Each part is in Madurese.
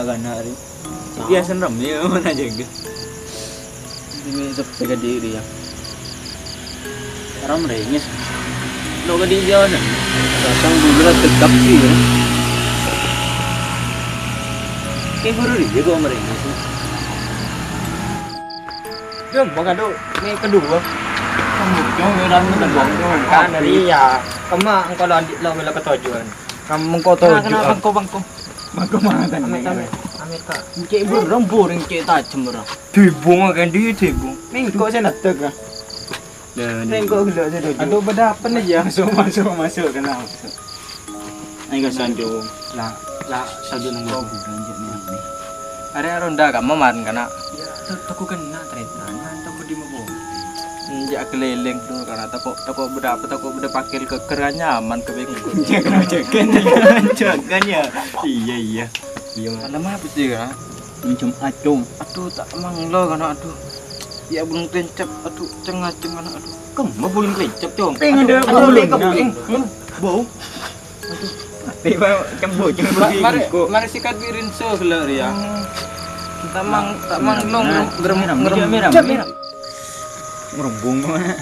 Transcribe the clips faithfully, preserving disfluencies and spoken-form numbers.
Kana' arè. Biasa remmè, ya, mana jaga. Ini sepi ka diri, ya. Ram rengis. Lo ka di dia, sana. Datang dulu lah, tetap sih, ya. Kayak baru dia gua merengis. Dia mau kado, ini kedua. Kamu, kamu, kamu, kamu, kamu, kamu, iya. Kemma engko lo andi' lo mela ketojuan. Kamu engko toju'. Kenapa engko bangko? Bangko mantan. Amit, amit. Amit, Kak. Cek burung, burung cek tajem ora. Dibung kan dia dibung. Mengko saya netek, Kak. Mengko gelo saya toju'. Aduh, beda apa nih ya? Masuk, masuk, masuk, kenal, masuk. Ayo, Kak, sanjo. Lah, lah, sanjo nunggu. Are ronda kamu man kana. Ya, toko kena cerita. Nang toko di mana? Enjak keliling tuh, karena toko, toko beda apa, toko beda pakil ke keranyaman ke bengkel. Jangan, jangan, jangan, jangan ya. Iya, iya. Iya, Mas. Malam apa sih, Kak? Minjem acung. Aduh, tak manglo kana, aduh. Ya, belum kencep, aduh, cengaceng kana, aduh. Kamu belum kencep, Cong. Pengen ada aduh, belum. Aduh, aduh, bau. Aduh. Tapi, Pak, cembu, cembu. Ma-, mari, mari sikat bi rinso gelo, ya. Hmm. Tak mang, tak mang, nah, long, nah, ngerem, ngerem, ngerem. Iya, miram, miram. Ngerombong mana?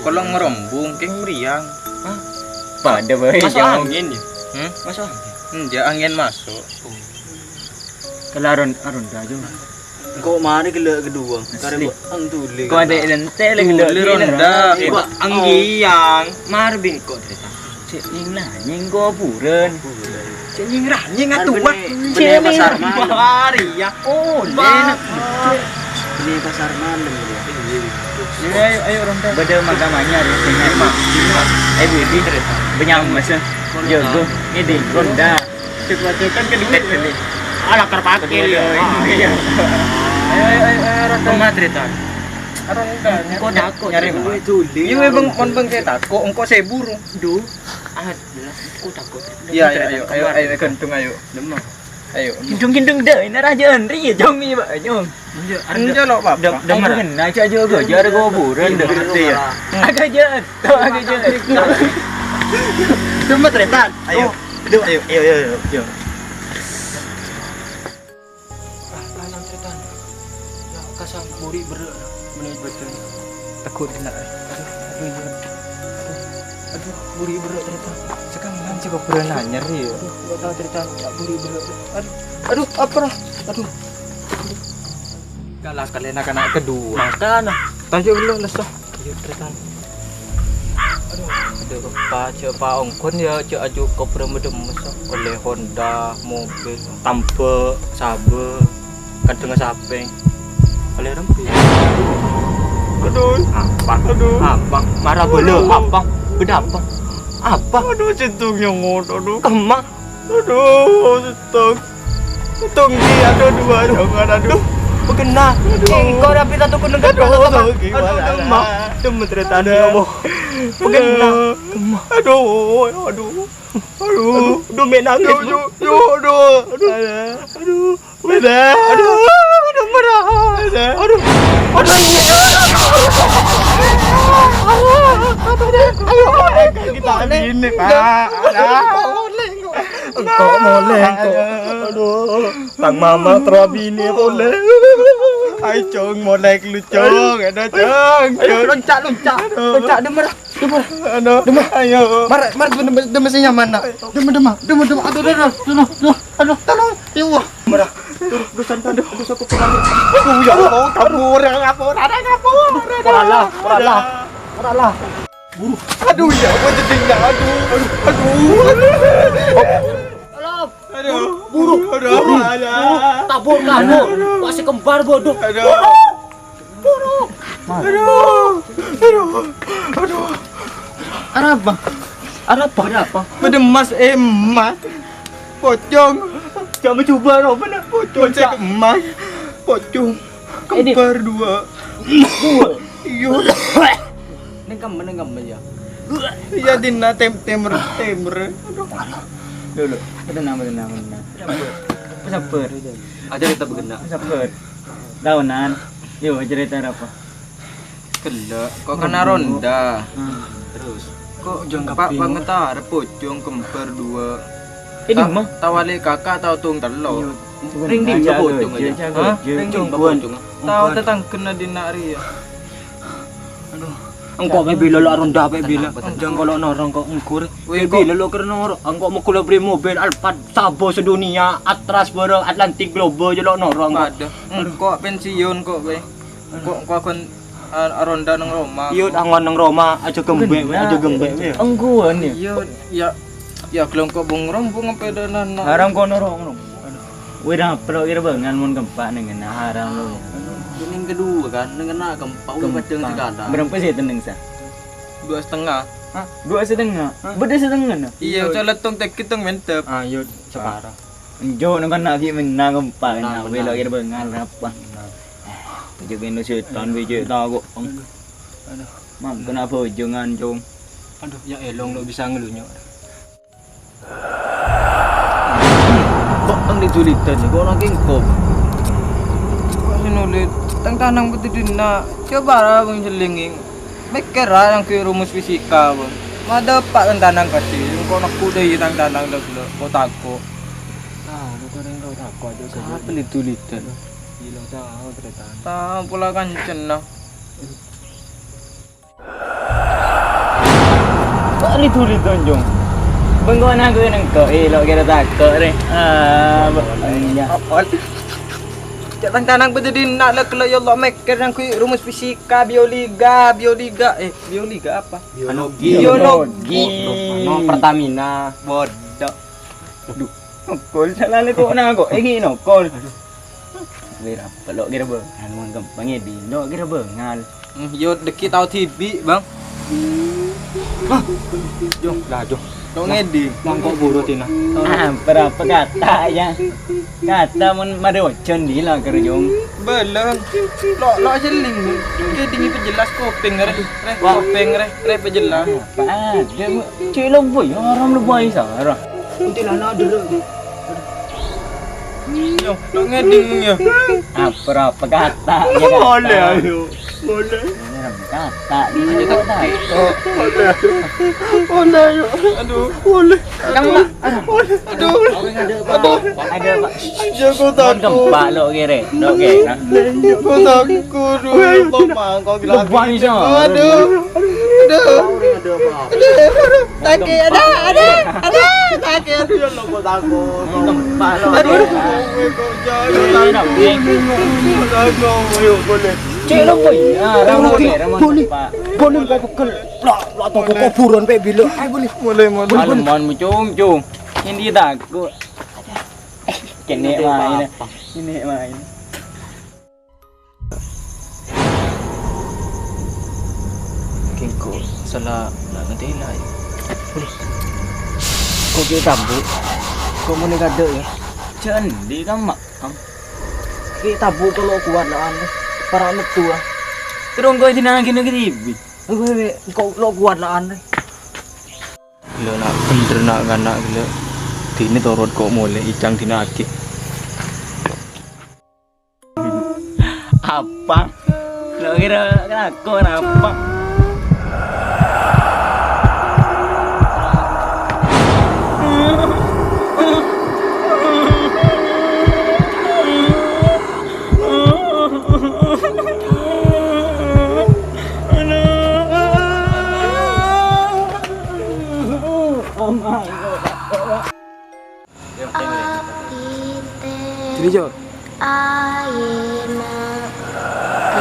Kalau ngerombong, keng meriang. Hah? Pada bae, masuk angin, ya? Hmm? Masuk angin. Enggak, angin masuk. Kelaron, aron dah, Jong. Engko' mari gelo kedua. Asli. Karep ang tuli. Kok ada lente lagi gelo. Tuli ronda. Anggiang. Mar bingko cerita. Cek nying lah, nying kuburan. Cek nying rah, nying atuan. Bene pasar malam. Mari ya. Oh, enak. Bene pasar malam ya. Ayo, ayo, ayo, ronda. Beda magamanya, ya. Sini, Pak. Ayo, Bibi. Benyang, Mas. Jago. Ini, ronda. Cek-cekan kedua. Alah, terpakai. Kedua, ya. Ah, iya. Ayo, ayo, ayo, ayo, Ron. Kemma cerita? Ron, enggak. Engko' tako', nyari cerita. Iya, memang pon bang saya tako', engko' saya buru. Duh. Ah, jelas, engko' tako'. Iya, iya, ayo, ayo, ayo, gantung, ayo. Demam. Ayo. Gendong-gendong dah, ini raja Henry ya, Jong, iya, Pak, Jong. Enggak, enggak lo, Pak. Dem-, dem-, aku kenal, cak, jago, jago kuburan, dah. Iya, iya. Agak jahat. Tuh, agak jahat. Cuma tretan. Ayo. Oh. Aduh, ayo, ayo, ayo, ayo. Ah, lanang tretan. Ya, kasam, buri berre', menit betul. Tegur kena. Aduh, aduh, iya. Aduh, aduh, buri berre' tretan. Sekarang man sih kok berani nanya, ya. Aduh, gak tahu tretan. Ya, buri berre'. Aduh, aduh, apa, lah? Aduh. Kalah kalian anak-anak kedua. Makana. Tajuk dulu, leso. Ayo, tretan. Aduh, aduh, pa, cek pa ongkon ya, cek aju kobra medemes. Oleh Honda, mobil, tampe, sabe, kadang sape. Oleh rempi. Aduh. Apa? Aduh. Apa? Marah bolo. Aduh. Apa? Beda apa? Apa? Aduh, jantung nyomot, aduh. Kemma? Aduh, stop. Tunggi, aduh, dua, jangan, aduh. Pegena. Aduh. Engkau rapi tak tukun dengan aduh, perasaan. Aduh, gimana, aduh, ya? Lemah. Demet, tretan, ya Allah. Pegena. Aduh. Aduh, aduh. Aduh, aduh, mek nangis, aduh, aduh, aduh, aduh. Aduh. Aduh, aduh, aduh, marah. Aduh, aduh. Ayo, kita bini, Pak. Aduh. Engko' molè, engko'. Aduh. Tang mama terro abinè polè. Ayo, Cong, molè lu, Cong. Ayo, Cong. Ayo, lonca', lonca'. Aduh. Lonca', demer. Demer. Aduh. Demer. Ayo. Mar, mar, demer, demer sè nyaman, nak. Demer, demer. Demer, demer. Aduh, aduh, aduh. Aduh, aduh, aduh, tolong. Ya Allah. Demer. Aduh, aduh, santai. Aduh, sapa kurang. Aduh, ya Allah, kabur, kabur, ada kabur. Ora lah, ora lah. Ora lah. Buru. Aduh, ya, apa jadinya? Aduh, aduh, aduh. Tolong. Aduh. Buru, buru, aduh, buru, aduh. Buru. Kabur, kabur. Aduh. Masih kembar, bodoh. Aduh. Buru. Aduh. Aduh. Aduh. Arapa? Arapa? Arapa? Bâdâ emmas, eh, emmas. Pocong. Jhâ' coba, roh, bâdâ. Pocong, cek emmas. Pocong. Kembar dua. Dua. Iya. Neng kamma, neng kamma, ya? Iya, dinna tem-, temer, temer. Aduh. Dulu. Tenang, tenang, tenang. Sabbhâr. Sabbhâr. Aja kita bergendak. Sabbhâr. Taonan. Yo, cerita apa? Gellâ'. Kok kena ronda? Hmm. Terus? Kok jangka Pak Pangetar pocong kembar dua? Ini mah. Tao alè kaka' tao tong tello'. Ring dinna' bojong aja. Hah? Ring dinna' bojong. Tao tetanggana dinna' rèya. Aduh. Engko' pè bilâ lo' aronda pè bilâ. Jhâ' engko' lo' noro' engko' engko' rè. Pè bilâ lo' kèra noro'. Engko' mokol bâli mobil Alphard sabo sadunnya, Atlas bârâng, Atlantic Globe jhâ' lo' noro' engko'. Padâ. Engko' pensiun kok kowe. Engko' engko' aghun a-, aronda neng roma. Iyâ, angon neng roma, aja gembek, wè, aja gembek, wè. Engguwan, yâ. Iyâ, yâ, yâ, gelongko' bung rombong apa dana, no? Haram kono rong, rong. Wè, dah, pelok kira bângal mon gempa neng kena haram, lo. Ini yang kedua, kan, neng kena gempa, udah kadang segala. Berapa sih teneng, sa? Dua setengah. Hah? Dua setengah? Hah? Beda setengah, nah? Iya, soalnya tong tekit, tong mantep. Ayo, separa. Enjo' neng kena ghi' menna gempa, kena, wè, lo kira bângal, apa? Benar. Bâjâ kènè sètan, bâjâ tako'. Aduh. Mangkana bhâjângan, Cong. Aduh, ya elong lo' bisa ngelunyo'. Kok tang dijulitan, kok nang kengkong? Kok sè nulit? Tang tanang putih dina. Coba ra bang selinging. Mikir ra nang ke rumus fisika, bang. Madâpa' tang tanang kasih. Kok nekku dâi tang tanang dâ' kok tako'. Ah, lu kering kok tako' aja. Apa dijulitan? Gila, tahu cerita. Tahu pula kan jenah. Kok lidu-lidu, Jung? Bengkona gue nengko, eh, lo kira tako', re. Ah, iya. Apa? Cek tang tanang betul di nak lek lo, ya Allah, mikir nang kui rumus fisika, bioliga, bioliga, eh, bioliga apa? Biologi. Biologi. No, Pertamina. Bodoh. Aduh. Nokol, salah le kok nang kok. Eh, nokol. Aduh. Wira, pelok kira bângal, mon gampang ya, Di. Lo kira bângal. Hmm, yo, deki tau dhibi', Bang. Hah? Yo, lah, yo. Lo ngedi. Lah, kok buru, Tina? Ah, berapa kata, ya? Kata mon mari ojan di lah, kerjong. Belum. Lo, lo seling. Ngedi pejelas kuping, re. Re, kuping, re. Re, pejelas. Apa ada, Bu? Cek lo, Bu, ya, orang lo, Bu, Aisyah, Kuntilanak dulu. Yo, lo ngeding, yo. Apa, apa kata? Ya, kata. Boleh, ayo. Boleh. Ini kata. Ini kata. Boleh. Boleh, ayo. Aduh. Boleh. Kamu, aduh. Boleh. Aduh. Aduh. Ada, Pak. Aja kok takut. Gempa lo kere. Lo kere. Kok takut, aduh, apa mangkok lagi? Lebay, Sa. Aduh. Aduh. Aduh. Aduh. Sakit, ada, ada, ada, sakit. Aduh, ya Allah, kok takut. Aduh, aduh. Cek lo, Boy. Ah, ramo, ramo, boleh, ramo, boleh, Pak. Boleh, kok pegel. Lah, lah, toko kuburan, Pak, bilo. Ayo, boleh. Boleh, boleh. Aleman, mucung, cung. Ini takut. Kene main. Ini main. Kengko, sala, la, ngatela, ya. Wih. Kok kayak tabu? Kok mau nekade, ya? Jangan di kamak, Kang. Kayak tabu kalau kuat lah, aneh. Para metu, ah. Terus kok di nang gini, gini, bi. Wih, wih, wih. Kok lo kuat lah, aneh. Gila, nak bener, nak, anak, gila. Dini torot kok mulai, icang dina agi. Apa? Lo kira kelakon apa? Sini, Jo.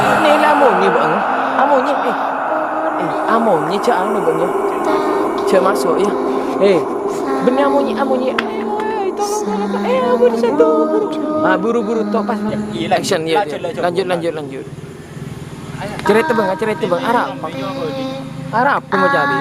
Ini lah amonye, Bang. Amonye, eh. Eh, amonye, jhâ' anu, Bang, ya. Jhâ' maso', ya. Eh, bânnè amonye, amonye. Eh, tolong, tolong, Kak. Eh, ampon, satu. Ah, buru-buru, tok, pas. Action, ya. Lanjut, lanjut, lanjut. Cerita, Bang, cerita, Bang. Arapa? Arapa mau jadi?